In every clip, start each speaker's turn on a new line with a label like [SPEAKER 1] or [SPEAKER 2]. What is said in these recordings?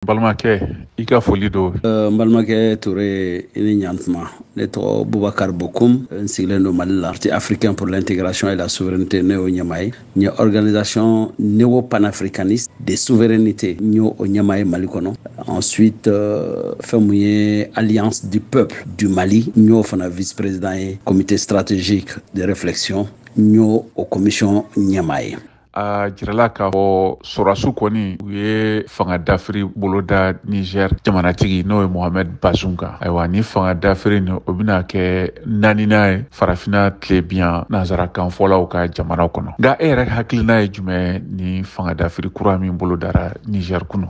[SPEAKER 1] Balimakɛ, i ka foli don.
[SPEAKER 2] N balimakɛ Ture, i ni ɲantuma. Ne tɔgɔ Bubakar Bokum, n sigilen don Mali la. Parti africain pour l'intégration et la souveraineté, ne y'o ɲɛmaa ye. N ye organisation néo-panafricaniste de souveraineté, n y'o ɲɛmaa ye Mali kɔnɔ. Ensuite, fɛn mun ye Alliance du peuple du Mali, n y'o fana vice-président ye. Comité stratégique de réflexion, n y'o o commission ɲɛmaa ye.
[SPEAKER 1] A jirala k'a fɔ sɔrɔdasiw kɔni, u ye fanga dafiri boloda Niger jamanatigi, n'o ye Mohamed Bazoum kan. Ayiwa, ni fanga dafiri nin, o bɛna kɛ naaninan ye Farafinna tilebiyan nanzarakanfɔlaw ka jamana kɔnɔ. Nka e yɛrɛ hakilina ye jumɛn ni fanga dafiri kura min bolodara Niger kunu?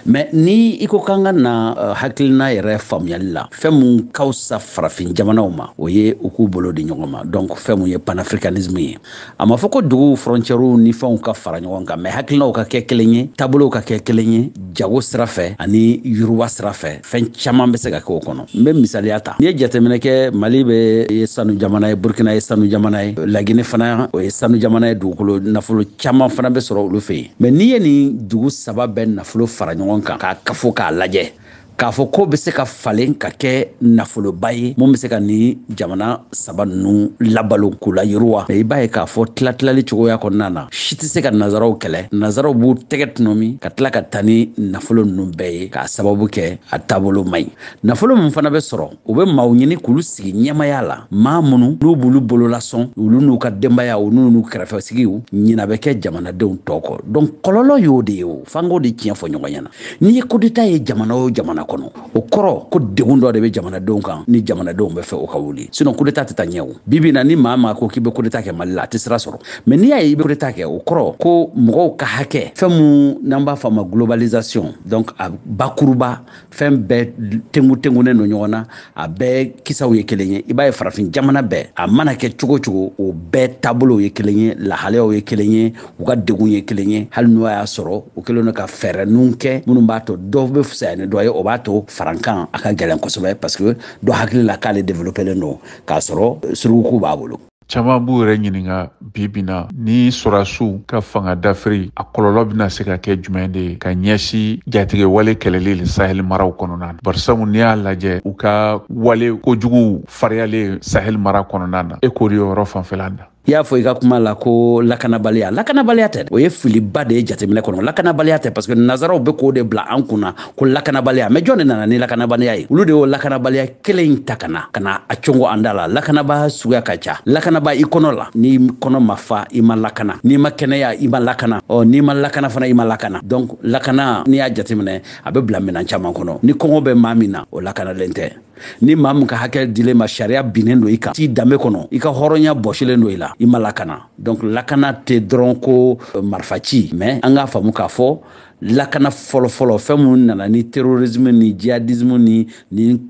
[SPEAKER 2] Mais ni i ko k'an ka na hakilina yɛrɛ faamuyali la, fɛn mun ka fisa farafin jamanaw ma, o ye u k'u bolo di ɲɔgɔn ma. Donc fɛn mun ye panafricanisme ye, a ma fɔ ko duguw frontières ni fɛnw ka fara ɲɔgɔn kan, mais hakilinaw ka kɛ kelen ye, taabolow ka kɛ kelen ye, jago sira fɛ ani yiriwa sira fɛ, fɛn caman bɛ se ka kɛ o kɔnɔ. N bɛ misaliya ta. N'i ye jateminɛ kɛ, Mali bɛ ye sanu jamana ye, Burkina ye sanu jamana ye, Lagine fana o ye sanu jamana ye, dugukolo nafolo caman fana bɛ sɔrɔ olu fɛ yen. Mais n'i ye nin dugu saba bɛɛ nafolo fara ɲɔgɔn kan k'a kafo k'a lajɛ k'a fɔ ko bɛ se ka falen ka kɛ nafoloba ye mun bɛ se ka nin jamana saba ninnu labalo k'u la yiriwa, i b'a ye k'a fɔ tilatilali cogoya kɔnɔna na, si tɛ se ka nazaraw kɛlɛ. Nazaraw b'u tɛgɛ tɔnɔmi ka tila ka taa ni nafolo ninnu bɛɛ ye, k'a sababu kɛ a taabolo man ɲi. Nafolo min fana bɛ sɔrɔ, u bɛ maaw ɲini k'olu sigi ɲɛmaya la, maa minnu n'u b'olu bololasɔn, olu n'u ka denbaya, olu n'u kɛrɛfɛsigiw, ɲina bɛ kɛ jamanadenw tɔ kɔ. Donc kɔlɔlɔ y'o de ye. O f'an k'o de tiɲɛ fɔ ɲɔgɔn ɲɛna. N'i ye coup d'état ye jamana o jamana kɔnɔ, o kɔrɔ ko degun dɔ de bɛ jamanadenw kan ni jamanadenw bɛ fɛ o ka wuli. Sinon coup d'état tɛ taa ɲɛ. O bi bi na, ni maa maa ko k'i bɛ coup d'état kɛ Mali la, a tɛ sira sɔrɔ. Mais n'i y'a ye i bɛ coup d'état kɛ, o kɔrɔ ko mɔgɔw ka hakɛ, fɛn mun n'an b'a fɔ a ma globalisation, donc a bakuruba, fɛn bɛɛ tengu tengunen don ɲɔgɔn na, a bɛɛ kisaw ye kelen ye. I b'a ye farafin jamana bɛɛ, a mana kɛ cogo cogo, o bɛɛ taabolow ye kelen ye, lahalayaw ye kelen ye, u ka degun ye kelen ye, hali n'o y'a sɔrɔ u kɛlen don ka fɛɛrɛ ninnu kɛ minnu b'a to dɔw bɛ fisaya ni dɔ ye. O b'a to farankan a ka gɛlɛn kosɛbɛ, parce que dɔ hakili la k'ale développelen don k'a sɔrɔ suruku b'a bolo.
[SPEAKER 1] Caman b'u yɛrɛ ɲininka bi bi na, ni sɔrɔdasiw ka fanga dafiri, a kɔlɔlɔ bɛna se ka kɛ jumɛn de ye ka ɲɛsin jatigɛ wale kɛlɛli Sahel maraw kɔnɔna na? Barisabu n'i y'a lajɛ, u ka wale kojugu fariyalen Sahel mara kɔnɔna na, e k'o de yɔrɔ fanfɛla na.
[SPEAKER 2] I y'a fɔ i ka kuma la ko lakanabaliya, lakanabaliya tɛ. O ye filiba de ye jateminɛ kɔnɔ. Lakanabaliya tɛ, parce que nazaraw bɛ k'o de bila an kunna ko lakanabaliya. Mais jɔn de nana ni lakanabaliya ye? Olu de y'o lakanabaliya kelen in ta ka na a congo an da la. Lakanaba suguya ka ca. Lakanaba i kɔnɔ la, n'i kɔnɔ ma fa, i ma lakana. N'i ma kɛnɛya, i ma lakana. Ɔ n'i ma lakana fana, i ma lakana. Donc lakana, n'i y'a jateminɛ, a bɛ bila minɛn caman kɔnɔ. Ni kɔngɔ bɛ maa min na, o lakanalen tɛ. Ni maa min ka hakɛ dilen ma, sariya binnen don i kan, t'i danbe kɔnɔ, i ka hɔrɔnya bɔsilen don i la, i ma lakana. Donc lakana tɛ dɔrɔn ko marifaci. Mais an k'a faamu k'a fɔ lakana fɔlɔfɔlɔ, fɛn minnu nana ni terrorisme ni djihadisme ni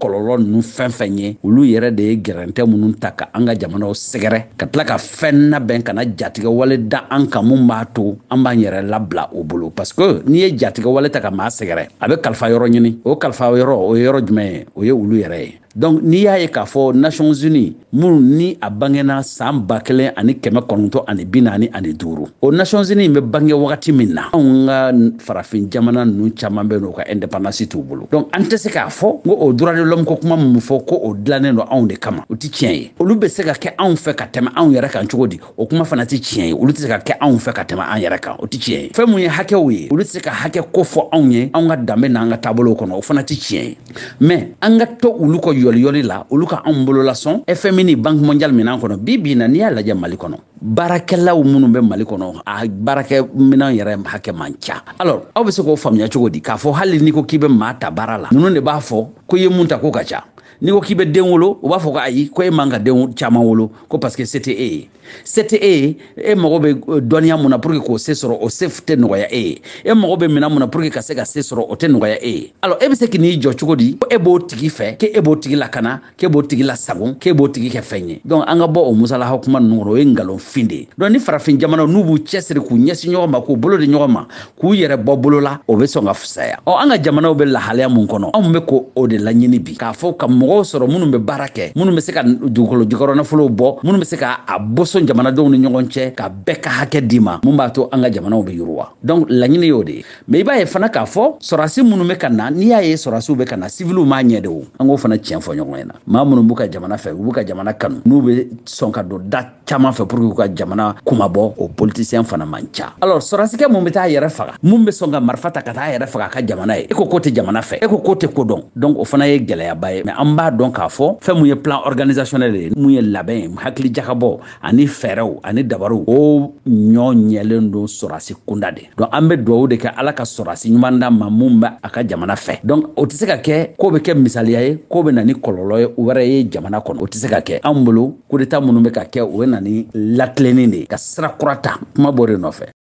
[SPEAKER 2] kɔlɔlɔ ninnu, fɛn fɛn ye, olu yɛrɛ de ye gɛrɛntɛ minnu ta ka an ka jamanaw sɛgɛrɛ, ka tila ka fɛn labɛn ka na jatigɛ wale da an kan mun b'a to an b'an yɛrɛ labila o bolo. Parce que n'i ye jatigɛ wale ta ka maa sɛgɛrɛ, a bɛ kalifa yɔrɔ ɲini. O kalifa yɔrɔ, o ye yɔrɔ jumɛn ye? O ye olu yɛrɛ ye. Donc n'i y'a ye k'a fɔ Nations Unies minnu ni a bangena san 1945, o Nations Unies bɛ bange wagati min na, anw ka farafin jamana ninnu caman bɛ n'u ka indépendance t'u bolo. Donc an tɛ se k'a fɔ ko o droit de l'homme ko kuma mun fɔ ko o dilannen don anw de kama, o tɛ tiɲɛ ye. Olu bɛ se ka kɛ anw fɛ ka tɛmɛ anw yɛrɛ kan cogo di? O kuma fana tɛ tiɲɛ ye. Olu tɛ se ka kɛ anw fɛ ka tɛmɛ an yɛrɛ kan, o tɛ tiɲɛ ye. Fɛn mun ye hakɛw ye, olu tɛ se ka hakɛ ko fɔ anw ye anw ka danbe n'an ka taabolow kɔnɔ, o fana tɛ tiɲɛ ye. Mais an ka to olu kɔ yɔliyɔli la, olu ka anw bololasɔn FMI ni Banque mondiale minɛn kɔnɔ. Bi bi in na, n'i y'a lajɛ Mali kɔnɔ, baarakɛlaw minnu bɛ Mali kɔnɔ, a baarakɛ minɛn yɛrɛ hakɛ man ca. Alors aw bɛ se k'o faamuya cogo di k'a fɔ hali n'i ko k'i bɛ maa ta baara la, ninnu de b'a fɔ ko i ye mun ta k'o ka ca? N'i ko k'i bɛ den wolo, u b'a fɔ ko ayi, ko e man ka den caman wolo, ko parce que se tɛ e ye. Se tɛ e ye, e mago bɛ dɔnniya mun na pour que k'o se sɔrɔ, o se tɛ nɔgɔya e ye. E mago bɛ minɛn mun na pour que ka se ka se sɔrɔ, o tɛ nɔgɔya e ye. Alors e bɛ se k'i jɔ cogo di ko e b'o tigi fɛ, k'e b'o tigi lakana, k'e b'o tigi lasago, k'e b'o tigi kɛ fɛn ye? Donc an ka bɔ o musalaha kuma ninnu kɔnɔ, o ye nkalonfin de ye. Donc ni farafin jamanaw n'u b'u cɛsiri k'u ɲɛsin ɲɔgɔn ma, k'u bolo di ɲɔgɔn ma, k'u yɛrɛ bɔ bolo la, o bɛ sɔn ka fisaya. Ɔ an ka jamanaw bɛ lahalaya mun kɔnɔ, anw bɛ k'o de laɲini bi, k'a fɔ ka mɔgɔw mɔgɔw sɔrɔ minnu bɛ baara kɛ, minnu bɛ se ka dugukolo jukɔrɔ nafolow bɔ, minnu bɛ se ka a boson jamanadenw ni ɲɔgɔn cɛ, ka bɛɛ ka hakɛ d'i ma, mun b'a to an ka jamanaw bɛ yiriwa. Donc laɲini y'o de ye. Mais i b'a ye fana k'a fɔ sɔrɔdasi minnu bɛ ka na, n'i y'a ye sɔrɔdasiw bɛ ka na, siviliw m'a ɲɛ de o. An k'o fana tiɲɛ fɔ ɲɔgɔn ɲɛna. Maa minnu b'u ka jamana fɛ, u b'u ka jamana kanu, n'u bɛ sɔn ka don da caman fɛ pour que u ka jamana kumabɔ, o politicien fana man ca. Alors sɔrɔdasikɛ mun bɛ taa yɛrɛ faga, mun bɛ sɔn ka marifa ta ka taa yɛrɛ faga a ka jamana ye, e ko k'o tɛ jamana fɛ, e ko k'o tɛ ko dɔn. Donc o fana ye gɛlɛyaba ye. Mais an b'a dɔn k'a fɔ fɛn mun ye plan organisationnel ye, mun ye labɛn ye, hakili jakabɔ ani fɛɛrɛw ani dabariw, o ɲɔ ɲɛlen don sɔrɔdasi kunda de. Donc an bɛ dugawu de kɛ Ala ka sɔrɔdasi ɲuman d'a ma mun bɛ a ka jamana fɛ. Donc o tɛ se ka kɛ k'o bɛ kɛ misaliya ye, k'o bɛ na ni kɔlɔlɔ ye wɛrɛ ye jamana kɔnɔ, o tɛ se ka kɛ. Anw bolo, coup d'état minnu bɛ ka kɛ, o bɛ na ni latilenni de ye ka sira kura ta, kuma b'o de nɔfɛ.